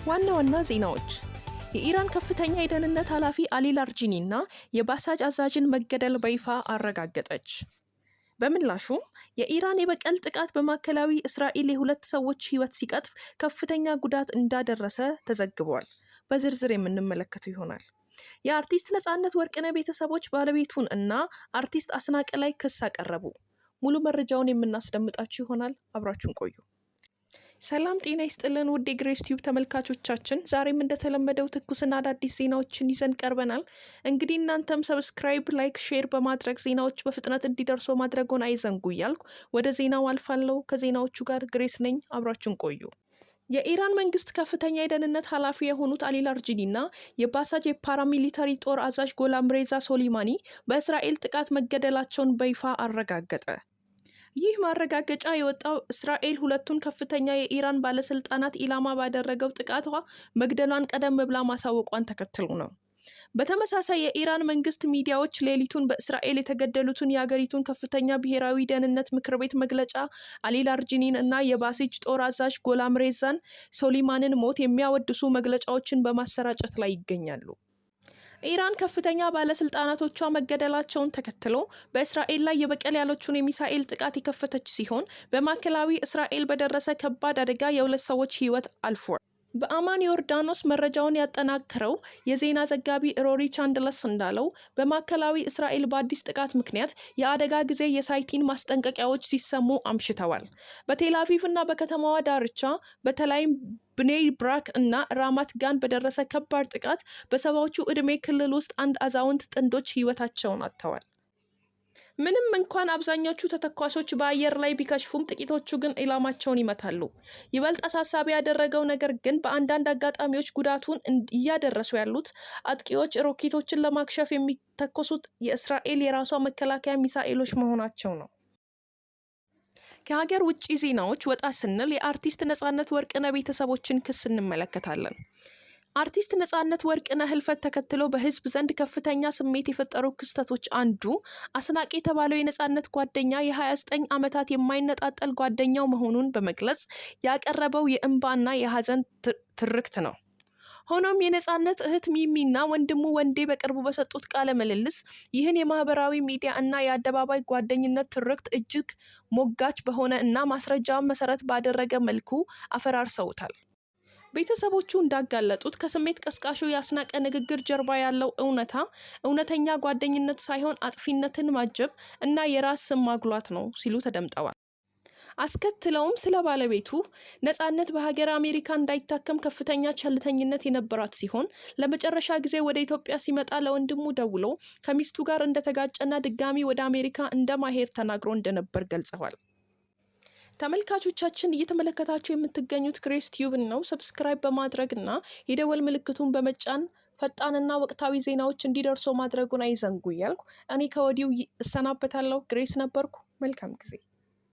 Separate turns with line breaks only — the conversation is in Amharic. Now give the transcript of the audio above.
ዋና ዋና ዜናዎች፦ የኢራን ከፍተኛ የደህንነት ኃላፊ አሊ ላርጂኒ እና የባሳጅ አዛዥን መገደል በይፋ አረጋገጠች። በምላሹም የኢራን የበቀል ጥቃት በማዕከላዊ እስራኤል የሁለት ሰዎች ሕይወት ሲቀጥፍ ከፍተኛ ጉዳት እንዳደረሰ ተዘግቧል። በዝርዝር የምንመለከተው ይሆናል። የአርቲስት ነጻነት ወርቅነህ ቤተሰቦች ባለቤቱን እና አርቲስት አስናቀ ላይ ክስ አቀረቡ። ሙሉ መረጃውን የምናስደምጣችሁ ይሆናል። አብራችሁን ቆዩ። ሰላም ጤና ይስጥልን ውድ የግሬስ ቲዩብ ተመልካቾቻችን፣ ዛሬም እንደተለመደው ትኩስና አዳዲስ ዜናዎችን ይዘን ቀርበናል። እንግዲህ እናንተም subscribe፣ like፣ share በማድረግ ዜናዎች በፍጥነት እንዲደርሱ ማድረጎን አይዘንጉ እያልኩ ወደ ዜናው አልፋለሁ። ከዜናዎቹ ጋር ግሬስ ነኝ። አብራችሁን ቆዩ። የኢራን መንግስት ከፍተኛ የደህንነት ኃላፊ የሆኑት አሊ ላርጂኒ እና የባሳጅ የ paramilitary ጦር አዛዥ ጎላም ሬዛ ሶሊማኒ በእስራኤል ጥቃት መገደላቸውን በይፋ አረጋገጠ። ይህ ማረጋገጫ የወጣው እስራኤል ሁለቱን ከፍተኛ የኢራን ባለስልጣናት ኢላማ ባደረገው ጥቃቷ መግደሏን ቀደም ብላ ማሳወቋን ተከትሎ ነው። በተመሳሳይ የኢራን መንግስት ሚዲያዎች ሌሊቱን በእስራኤል የተገደሉትን የአገሪቱን ከፍተኛ ብሔራዊ ደህንነት ምክር ቤት መግለጫ አሊ ላርጂኒን እና የባሲጅ ጦር አዛዥ ጎላም ሬዛን ሶሊማንን ሞት የሚያወድሱ መግለጫዎችን በማሰራጨት ላይ ይገኛሉ። ኢራን ከፍተኛ ባለስልጣናቶቿ መገደላቸውን ተከትሎ በእስራኤል ላይ የበቀል ያለችውን የሚሳኤል ጥቃት የከፈተች ሲሆን፣ በማዕከላዊ እስራኤል በደረሰ ከባድ አደጋ የሁለት ሰዎች ሕይወት አልፏል። በአማን ዮርዳኖስ መረጃውን ያጠናከረው የዜና ዘጋቢ ሮሪ ቻንድለስ እንዳለው፣ በማዕከላዊ እስራኤል በአዲስ ጥቃት ምክንያት የአደጋ ጊዜ የሳይቲን ማስጠንቀቂያዎች ሲሰሙ አምሽተዋል። በቴል አቪቭ እና በከተማዋ ዳርቻ በተለይም ብኔይ ብራክ እና ራማት ጋን በደረሰ ከባድ ጥቃት በ70ዎቹ ዕድሜ ክልል ውስጥ አንድ አዛውንት ጥንዶች ሕይወታቸውን አጥተዋል። ምንም እንኳን አብዛኞቹ ተተኳሾች በአየር ላይ ቢከሽፉም፣ ጥቂቶቹ ግን ኢላማቸውን ይመታሉ። ይበልጥ አሳሳቢ ያደረገው ነገር ግን በአንዳንድ አጋጣሚዎች ጉዳቱን እያደረሱ ያሉት አጥቂዎች ሮኬቶችን ለማክሸፍ የሚተኮሱት የእስራኤል የራሷ መከላከያ ሚሳኤሎች መሆናቸው ነው። ከሀገር ውጭ ዜናዎች ወጣ ስንል የአርቲስት ነጻነት ወርቅነህ ቤተሰቦችን ክስ እንመለከታለን። አርቲስት ነጻነት ወርቅነህ ህልፈት ተከትሎ በህዝብ ዘንድ ከፍተኛ ስሜት የፈጠሩ ክስተቶች አንዱ አስናቀ የተባለው የነጻነት ጓደኛ የ29 ዓመታት የማይነጣጠል ጓደኛው መሆኑን በመግለጽ ያቀረበው የእንባና የሀዘን ትርክት ነው። ሆኖም የነጻነት እህት ሚሚና ወንድሙ ወንዴ በቅርቡ በሰጡት ቃለ ምልልስ ይህን የማህበራዊ ሚዲያ እና የአደባባይ ጓደኝነት ትርክት እጅግ ሞጋች በሆነ እና ማስረጃውን መሰረት ባደረገ መልኩ አፈራርሰውታል። ቤተሰቦቹ እንዳጋለጡት ከስሜት ቀስቃሹ የአስናቀ ንግግር ጀርባ ያለው እውነታ እውነተኛ ጓደኝነት ሳይሆን አጥፊነትን ማጀብ እና የራስ ስም ማጉላት ነው ሲሉ ተደምጠዋል። አስከትለውም ስለ ባለቤቱ ነጻነት በሀገር አሜሪካ እንዳይታከም ከፍተኛ ቸልተኝነት የነበራት ሲሆን፣ ለመጨረሻ ጊዜ ወደ ኢትዮጵያ ሲመጣ ለወንድሙ ደውሎ ከሚስቱ ጋር እንደተጋጨና ድጋሚ ወደ አሜሪካ እንደማይሄድ ተናግሮ እንደነበር ገልጸዋል። ተመልካቾቻችን፣ እየተመለከታችሁ የምትገኙት ግሬስ ቲዩብን ነው። Subscribe በማድረግ እና የደወል ምልክቱን በመጫን ፈጣንና ወቅታዊ ዜናዎች እንዲደርሶ ማድረጉን አይዘንጉ እያልኩ እኔ ከወዲሁ እሰናበታለሁ። ግሬስ ነበርኩ። መልካም ጊዜ።